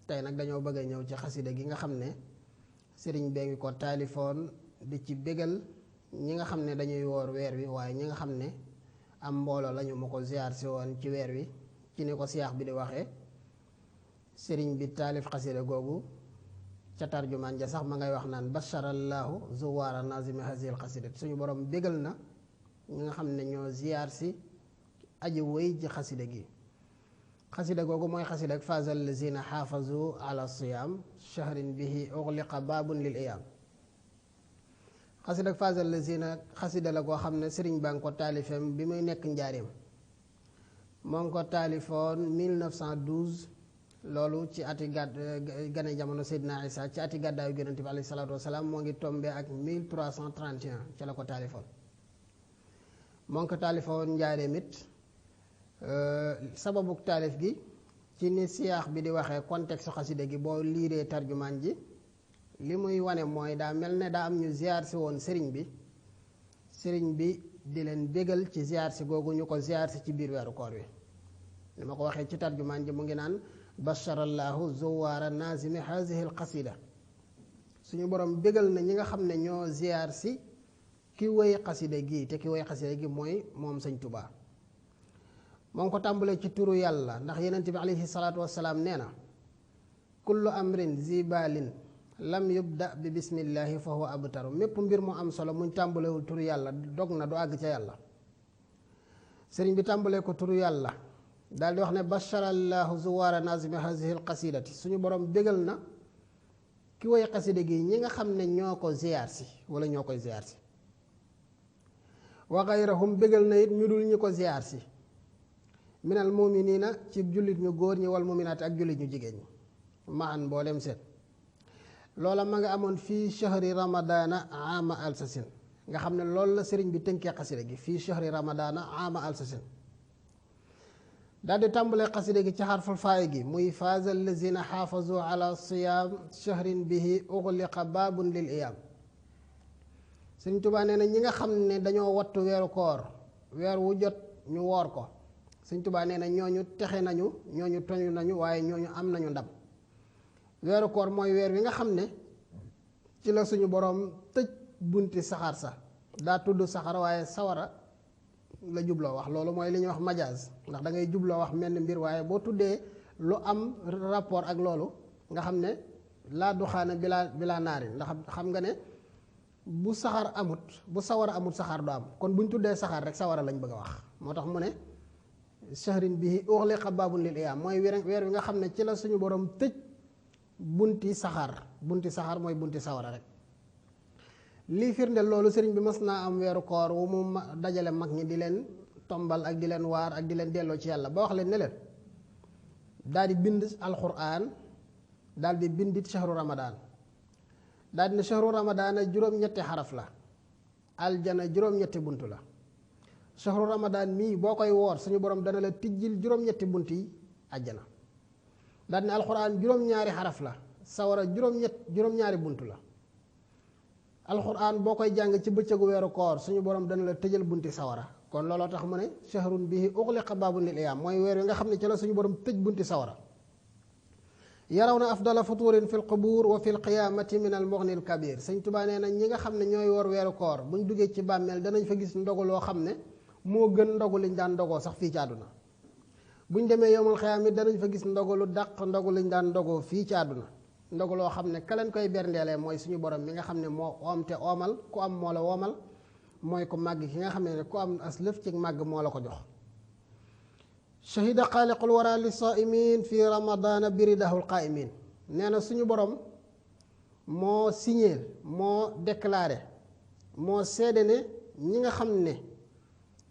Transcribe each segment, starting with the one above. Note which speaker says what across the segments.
Speaker 1: tey nag dañoo bëgg a ñëw ci xasida gi nga xam ne sëriñ bee ngi ko taalifoon di ci bégal ñi nga xam ne dañuy woor weer wi waaye ñi nga xam ne am mbooloo lañu ma ko ziar si woon ci weer wi ci ni ko siyaax bi di waxee sëriñ bi taalif xasida googu ca tarjumaan ja sax ma ngay wax naan basharallahu zuwaara nazimi hazil xasida suñu borom bégal na ñi nga xam ne ñoo ziar si aji wéy ji xasida gi xasida googu mooy xasida ak faazal lazina xaafazu ala siyaam shahrin bihi uxliqa baabun lil iyaam xasida ak faazal lazina xasida la koo xam ne sëriñ baa ngi ko taalifeem bi muy nekk njaareem moo ngi ko taalifoon 1912 loolu ci ati gane jamono Seydina Isa ci ati gàddaayu yonent bi alayhi salaatu wasalaam moo ngi tombé ak 1331 ci la ko taalifoon moo ngi ko taalifoon njaareem it sababu taalif gi ci ni siyaax bi di waxee contexte xasida gi boo liiree tarjumaan ji li muy wane mooy daa mel ne daa am ñu ziar si woon sëriñ bi di leen bégal ci ziar si googu ñu ko ziar si ci biir weeru koor wi li ma ko waxee ci tarjumaan ji mu ngi naan basharallahu zuwaara nazimi hazihi al qasida suñu borom bégal na ñi nga xam ne ñoo ziar si ki woy xasida gi te ki woy xasida gi mooy moom sëñ Tuubaa moom ko tàmbalee ci turu yàlla ndax yenent bi alayhi salaatu wasalaam nee na kullu amrin zibalin lam yubda bi bismillahi fa huwa abtaru mépp mbir mu am solo muñ tàmbalewul turu yàlla dog na du àgg ca yàlla sëriñ bi tàmbalee ko turu yàlla daal di wax ne basharallahu zuwaara nazimi hazihi al qasidati suñu borom bégal na ki woy xasida gi ñi nga xam ne ñoo ko ziyaar si wala ñoo koy ziyaar si wa gayrahum bégal na it ñu dul ñi ko ziyaar si minal muminina ci jullit ñu góor ñi wal muminaati ak jullit ñu jigéen ñi ma an mboolem seen loola ma nga amoon fii shahri ramadana ama alsasin nga xam ne loolu la sëriñ bi tënkee xasida gi fii shahri ramadana ama alsasin daal di tàmbalee xasida gi ci xarful faay gi muy faaza allazina xaafazu ala siyaam shahrin bihi uxliqa baabun lil iyaam sëriñ Tuubaa nee na ñi nga xam ne dañoo wattu weeru koor weer wu jot ñu woor ko sëriñ Tuubaa nee na ñooñu texe nañu ñooñu toñu nañu waaye ñooñu am nañu ndam weeru koor mooy weer wi nga xam ne ci la suñu boroom tëj bunti saxaar sa daa tudd saxaar waaye sawara la jubloo wax loolu mooy li ñuy wax majaaz ndax da ngay jubloo wax menn mbir waaye boo tuddee lu am rapport ak loolu nga xam ne laa duxaana bilaa naari ndax xam nga ne bu saxaar amut bu sawara amut saxaar du am kon bu ñu tuddee saxaar rek sawara lañ bëgg a wax moo tax mu ne shahrin bihi uxliqa baabun lil iyaam mooy weer wi nga xam ne ci la suñu borom tëj bunti saxaar mooy bunti sawara rek lii firndeel loolu sëriñ bi mas naa am weeru koor wu mu dajale mag ñi di leen tombal ak di leen waar ak di leen delloo ci yàlla ba wax leen ne leen daal di bind alquran daal di bindit shahru ramadan daal di ne shahru ramadan juróom-ñetti xaraf la aljana juróom-ñetti bunt la shahru ramadan mii boo koy woor suñu borom dana la tijjil juróom-ñetti bunt yi àjjana daal di ne alquran juróom-ñaari xaraf la sawara juróom-ñaari bunt la alxuraan boo koy jàng ci bëccëgu weeru koor suñu borom dana la tëjal bunti sawara kon looloo tax mu ne shahrun bihi uxliqa baabun lil iyaam mooy weer wi nga xam ne ci la suñu borom tëj bunti sawara yaraw na afdala futurin fi l qubuur wa fi l qiyaamati min al mughni al kabir sëñ Tuubaa nee na ñi nga xam ne ñooy woor weeru koor buñ duggee ci bàmmeel danañ fa gis ndogu loo xam ne moo gën ndogu liñ daan ndogoo sax fii ci àdduna buñ demee yowmal xiyaam it danañ fa gis ndogu lu dàq ndogu liñ daan ndogoo fii ci àdduna ndogu loo xam ne ka leen koy berndeelee mooy suñu borom mi nga xam ne moo oom te oomal ku am moo la woomal mooy ko màgg ki nga xam ne ku am as lëf ci màgg moo la ko jox shahida xaaliqul wara li saaimin fi ramadana biridahul qaaimin nee na suñu borom moo signeel moo déclaré moo seede ne ñi nga xam ne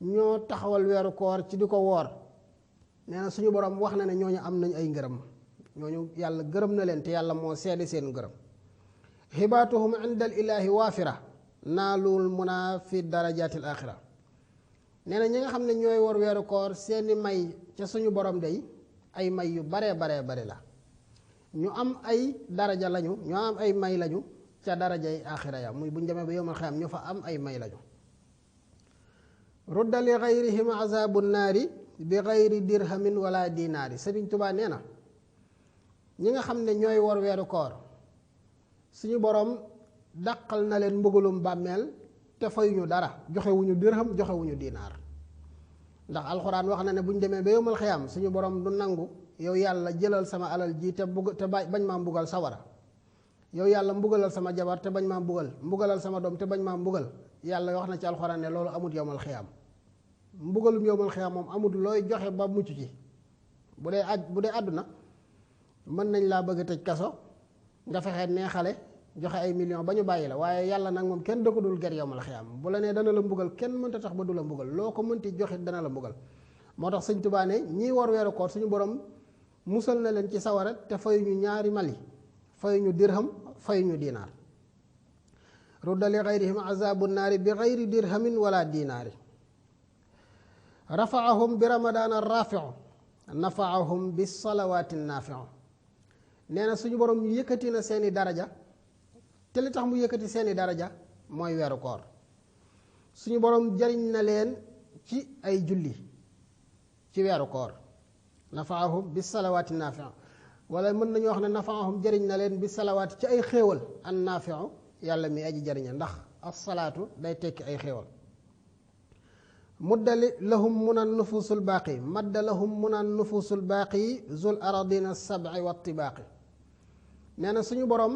Speaker 1: ñoo taxawal weeru koor ci di ko woor nee na suñu borom wax na ne ñooñu am nañ ay ngërëm ñooñu yàlla gërëm na leen te yàlla moo seede seen gërëm xibaatuhum inda al ilaahi waafira naalul muna fi darajaatil axira nee na ñi nga xam ne ñooy war weeru koor seeni may ca suñu borom day ay may yu baree bare la ñu am ay daraja lañu ñoo am ay may lañu ca darajay axira ya muy buñ demee ba yowmal xiyaam ñu fa am ay may lañu rudda li gayrihim azabu naari bi gayri dirhamin wala dinaari Sëriñ Tuubaa nee na ñi nga xam ne ñooy wor weeru koor suñu borom dàqal na leen mbugalum bàmmeel te fayuñu dara joxewuñu dirham joxewuñu dinaar ndax alxuraan wax na ne bu ñu demee ba yowmal xiyaam suñu borom du nangu yow yàlla jëlal sama alal ji te bañ maa mbugal sawara yow yàlla mbugalal sama jabar te bañ maa mbugalal sama doom te bañ maa mbugal yàlla wax na ci alxuraan ne loolu amut yowmal xiyaam mbugalum yowmal xiyaam moom amut looy joxe ba mucc ci bu dee àdduna mën nañ laa bëgg a tëj kaso nga fexe neexale joxe ay millions ba ñu bàyyi la waaye yàlla nag moom kenn da ko dul ger yowmal xiyaam bu la nee dana la mbugal kenn mënta tax ba du la mbugal loo ko mënti joxit dana la mbugal moo tax sëñ Tuubaa ne ñii war weeru koor suñu borom musal na leen ci sawara te fayuñu ñaari mali fayuñu dirham fayuñu dinaar rudda li gayrihim azabu naari bi gayri dirhamin wala dinaari rafaahum bi ramadaana rafiu nafaahum bi salawaati naafiu nee na suñu borom yëkkati na seeni daraja te li tax mu yëkkati seeni daraja mooy weeru koor suñu borom jariñ na leen ci ay julli ci weeru koor nafaahum bi salawaati naafiu wala mën nañu wax ne nafaahum jariñ na leen bi salawaati ci ay xéewal an naafiu yàlla mi aji jariña ndax as-salaatu day tekki ay xéewal muddali lahum munan nufuusul baaqi madda lahum munan nufuusul baaqi zul aradina sab'i wa tibaaqi nee na suñu borom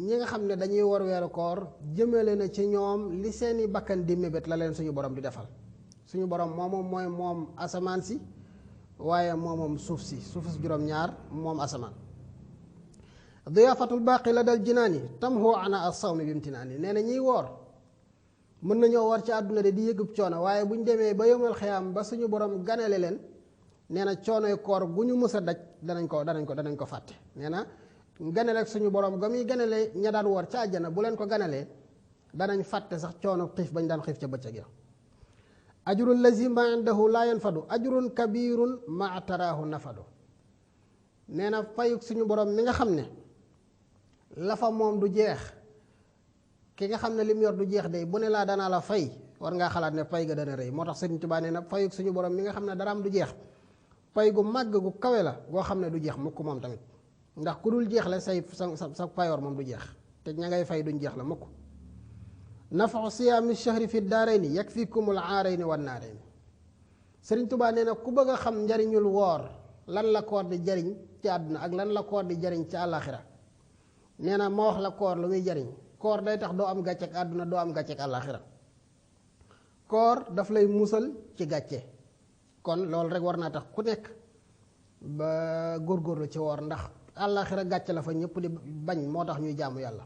Speaker 1: ñi nga xam ne dañuy war weeru koor jëmale na ci ñoom li seeni bakkan di mébét la leen suñu borom di defal suñu borom mooy moom asamaan si waaye moom suuf si juróom-ñaar moom asamaan diyaafatul baaqi la dal jinaani tamhu ana as-sawmi bimtinaani nee na ñiy woor mën nañoo war ci àdduna de di yëgub coono waaye bu ñu demee ba yowmal xiyaam ba suñu borom ganale leen nee na coonoy koor gu ñu mës a daj danañ ko fàtte nee na ganale ak suñu borom ga muy ganale ña daan woor ca àjjana bu leen ko ganalee danañ fàtte sax coono xiif bañ daan xiif ca bëccëg ya ajrul lazi ma indahu laa yanfadu ajrun kabirun ma taraahu nafadu nee na fayuk suñu borom mi nga xam ne la fa moom du jeex ki nga xam ne lim yor du jeex day bu ne laa danaa la fay war ngaa xalaat ne fay ga dana rëy moo tax Sëriñ Tuubaa nee na fayuk suñu borom mi nga xam ne daraam du jeex fay gu màgg gu kawe la goo xam ne du jeex mukk moom tamit ndax ku dul jeex la sa payoor moom du jeex te ña ngay fay duñ jeex la mukk nafaxu siyaami shahri fi daarayni yakfikumul aarayni wan naarayni Sëriñ Tuubaa nee na ku bëgg a xam njariñul woor lan la koor di jariñ ci àdduna ak lan la koor di jariñ ci àllaaxira nee na ma wax la koor lu muy jariñ koor day tax doo am gàcceek àdduna doo am gàcceek àllaaxira koor daf lay musal ci gàcce kon loolu rek war naa tax ku nekk ba góorgóorlu ci woor ndax àllaaxira gàcce la fa ñëpp di bañ moo tax ñuy jaamu yàlla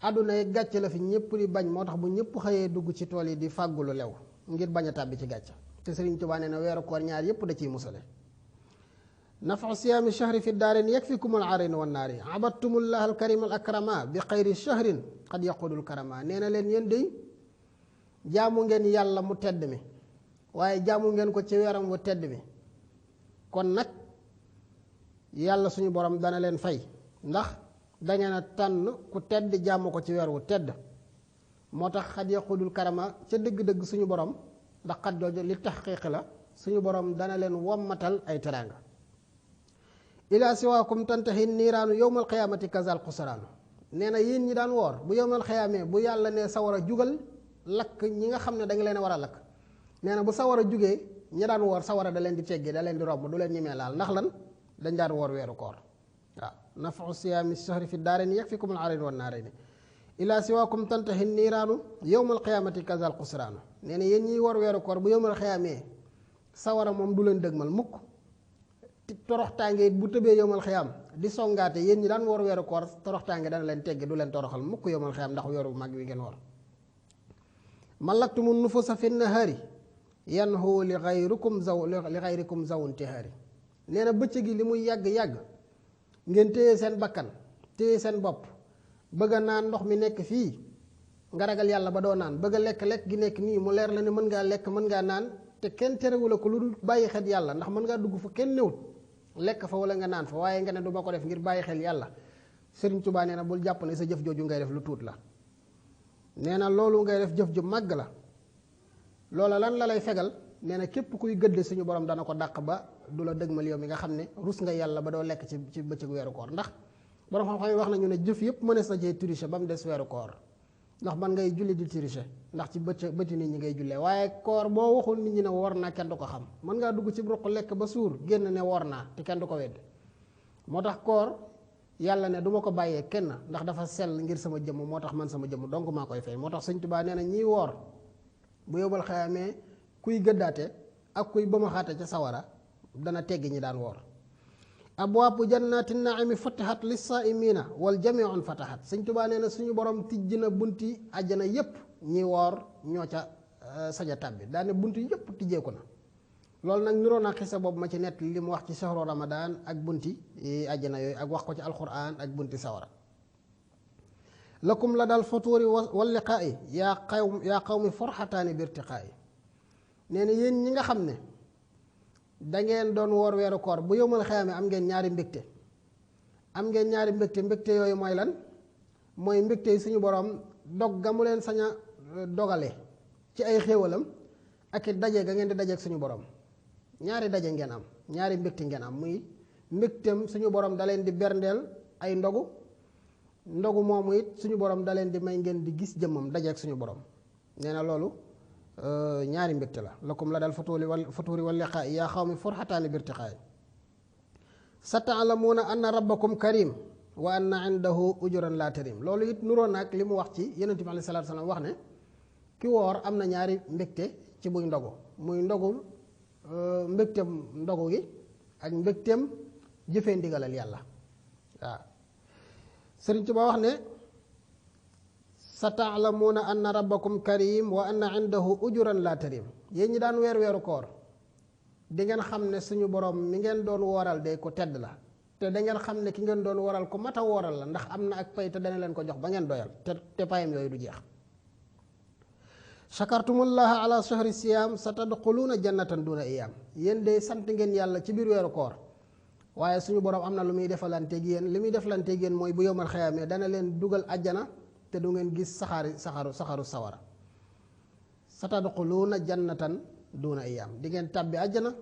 Speaker 1: àdduna yi gàcce la fi ñëpp di bañ moo tax bu ñëpp xëyee dugg ci tool yi di fàggulu lew ngir bañ a tàbbi ci gàcce te Sëriñ Tuubaa nee na weeru koor ñaar yëpp da ciy musale nafaxu siyaami shahri fi daarin yakfikumul aarayni wan naari abadtumullaha alkarima al akrama bi xayri shahrin qad yaqudul karama nee na leen yéen dey jaamu ngeen yàlla mu tedd mi waaye jaamu ngeen ko ci weeram wu tedd mi kon nag yàlla suñu borom dana leen fay ndax dangeen a tànn ku tedd jaamu ko ci weer wu tedd moo tax xad yaqudul karama ca dëgg-dëgg suñu borom ndax xat jooju li taxqiiq la suñu borom dana leen wommatal ay teraanga ila siwaakum tantahi niiraanu yowmal xiyaamati kazal xusraanu nee na yéen ñi daan woor bu yowmal xiyaamee bu yàlla ne sawar a jugal lakk ñi nga xam ne da nga leen a war a lakk nee na bu sawar a jugee ñi daan woor sawara da leen di teggee da leen di romb du leen ñemee laal ndax lan dañ daan woor weeru koor waaw nafaxu siyaami shahri fi daarayni yakfikumul aarayni wan naarayni ila siwaakum tantahi niiraanu yowmal xiyaamati kazal xusraanu nee na yéen ñiy woor weeru koor bu yowmal xiyaamee sawara moom du leen dëgmal mukk toroxtaange bu tëbee yowmal xiyaam di songaate yéen ñi daan woor weeru koor toroxtaange dana leen tegge du leen toroxal mukk yowmal xiyaam ndax weeru mag wi ngeen woor malaktumu nufusa fi nahaari yanhu li xayrikum zawun tihaari nee na bëccëg gi li muy yàgg-yàgg ngeen téye seen bakkan téye seen bopp bëgg a naan ndox mi nekk fii nga ragal yàlla ba doo naan bëgg a lekk gi nekk nii mu leer la ne mën ngaa lekk mën ngaa naan te kenn terewula ko lu dul bàyyi xel yàlla ndax mën ngaa dugg fa kenn newut lekk fa wala nga naan fa waaye nga ne du ma ko def ngir bàyyi xel yàlla Sëriñ Tuubaa nee na bul jàpp ne sa jëf jooju ngay def lu tuut la nee na loolu ngay def jëf ju màgg la loola lan la lay fegal nee na képp kuy gëdd suñu borom dana ko dàq ba du la dëgmal yow mi nga xam ne rus nga yàlla ba doo lekk ci bëccëgu weeru koor. ndax borom xam-xam yi wax nañu ne jëf yëpp mënees na cee tricher ba mu des weeru koor, ndax man ngay julli di tricher ndax ci bëti nit ñi ngay jullee, waaye koor boo waxul nit ñi ne woor naa kenn du ko xam. mën ngaa dugg ci ruq lekk ba suur génn ne woor naa te kenn du ko wedd. moo tax koor yàlla ne du ma ko bàyyee kenn ndax dafa sell ngir sama jëmm, moo tax man sama jëmm donc maa koy fay. moo tax Sëñ Tuubaa nee na ñiy woor bu yóbbal xayaamee kuy gëddaate ak kuy ba ma xaate ca sawara dana teggi ñi daan woor. abwaabu jannati naimi futihat lissaimina wal jamiun fatahat. Sëñ Tuubaa nee na suñu borom tijj na bunti àjjana yépp, ñi woor ñoo ca saja tàbbi, daane bunti yépp tijjeeku na. loolu nag niroo na xisa boobu ma ci nett li mu wax ci shahru ramadan ak bunti àjjana yooyu, ak wax ko ci alquran ak bunti sawara. lakum la dal futuuri wal liqaa'i yaa qawmi forxataani birtiqaa'i. nee na yéen ñi nga xam ne dangeen doon woor weeru koor bu yowmal xiyaame am ngeen ñaari mbégte. am ngeen ñaari mbégte yooyu mooy lan? mooy mbégte yi suñu borom dog ga mu leen sañ a dogale ci ay xéewalam ak it daje ga ngeen di dajeeg suñu borom. ñaari daje ngeen am, ñaari mbégte ngeen am, muy mbégteem suñu borom da leen di berndeel ay ndogu moomu it suñu borom da leen di may ngeen di gis jëmmam dajeeg suñu borom. nee na loolu ñaari mbégte la. lakum la dal futuuri wal liqaa'i yaa xawmi forxataani birtiqaa'i. sa taalamuuna anna rabbakum karim wa anna indahu ujuran laa tarim. loolu it nuroon nag li mu wax ci Yonent bi alayhi salaatu salaam wax ne ki woor am na ñaari mbégte ci buy ndogu, muy ndogu mbégteem ndogu gi ak mbégteem jëfee ndigalal yàlla. waaw Sëriñ Tuubaa wax ne sa taalamuuna anna rabbakum karim wa anna indahu ujuran laa tarim. yéen ñi daan weeru koor di ngeen xam ne suñu borom mi ngeen doon wooral de ko tedd la, te da ngeen xam ne ki ngeen doon wooral ko mat a wooral la, ndax am na ak pay te dana leen ko jox ba ngeen doyal te payam yooyu du jeex. shakartumullaha ala shahri siyam sa tadxuluuna jannatan duna iyam. yéen de sant ngeen yàlla ci biir weeru koor, waaye suñu borom am na lu muy defalanteeg yéen. li muy defalanteeg yéen mooy bu yowmal xiyaamee dana leen dugal àjjana te du ngeen gis saxaru sawara. sa tadxuluuna jannatan duuna iyam, di ngeen tàbbi àjjana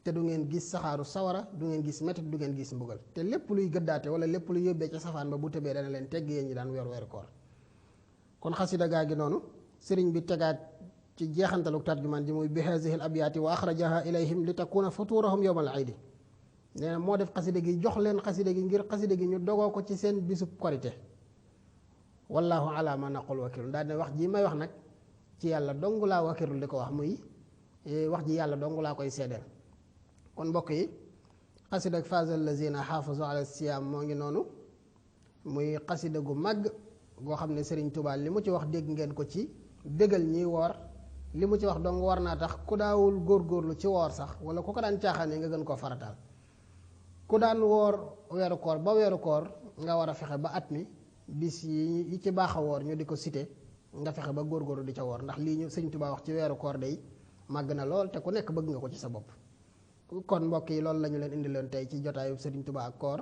Speaker 1: te du ngeen gis saxaaru sawara, du ngeen gis metit, du ngeen gis mbugal. te lépp luy gëddaate wala lépp luy yóbbee ca safaan ba bu tëbee dana leen tegg yéen ñi daan weeru koor. kon xasida gaa gi noonu sëriñ bi tegaat ci jeexantalu tarjumaan ji muy bi hazihi al abyaati wa axrajaha ilayhim li takuna futurahum yowmal aydi. nee na moo def xasida gi jox leen xasida gi ngir xasida gi ñu dogoo ko ci seen bisub korite. wallahu ala ma naqul wakirun. daal ne wax ji may wax nag ci yàlla dong laa wakirul di ko wax, muy wax ji yàlla dong laa koy seedeel. kon mbokk yi xasida ak faazal lazina xaafazu ala siyaam moo ngi noonu, muy xasida gu màgg goo xam ne Sëriñ Tuubaa li mu ci wax dégg ngeen ko ci bégal ñiy woor. li mu ci wax dong war naa tax ku daawul góorgóorlu ci woor sax wala ku ko daan caaxaane nga gën koo farataal. ku daan woor weeru koor ba weeru koor nga war a fexe ba at mi bis yi ci baax a woor ñu di ko cité nga fexe ba góorgóorlu di ca woor, ndax lii ñu Sëriñ Tuubaa wax ci weeru koor day màgg na lool te ku nekk bëgg nga ko ci sa bopp. kon mbokk yi loolu la ñu leen indi leen tey ci jotaayu Sëriñ Tuubaa ak koor,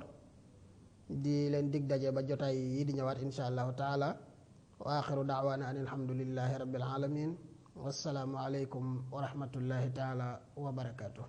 Speaker 1: di leen dig daje ba jotaay yi di ñëwaat insha allahu taala. wa axiru daawaana an alhamdulillahi rabbil alamin wassalaamu aleykum wa rahmatullahi taala wa barakatuh.